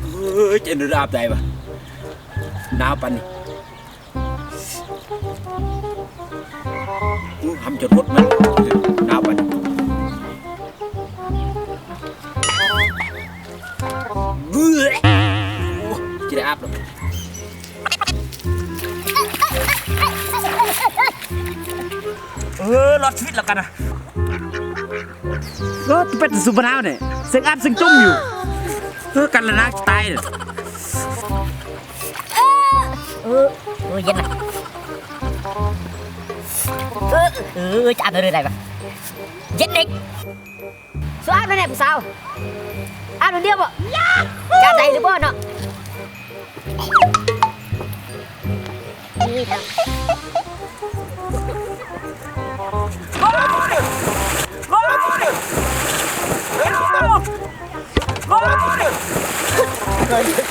ເອີຍ ຈະໄດ້ອາບໃດວະ ໜາວປານນີ້. ອູ້ ຫຳຈົນຫົດມັນ ໜາວປານນີ້. ເບື່ອ ໂອ້ ຈະໄດ້ອາບແລ້ວ. ເອີ ລອດຊີວິດແລ້ວກັນນະ. ເອີ ເປັນສຸບມະນາວນີ້ ເສັງອາບເສັງຈຸ່ມຢູ່. ເອີ ກັນລະນາ ຈະຕາຍ. ເອີ ເອີ ເອີ ເຢັນນະ. ເອີ ເອີ ຈະອາບໄດ້ເລີຍໄດ໋ວະ? ເຢັນເດັກ. ສາວອາບແນ່ໆ ຜູ້ສາວ ອາບດຽວບໍ່? ຈະໄດ້ຫຼືບໍ່ເນາະ? ນີ້ເນາະ.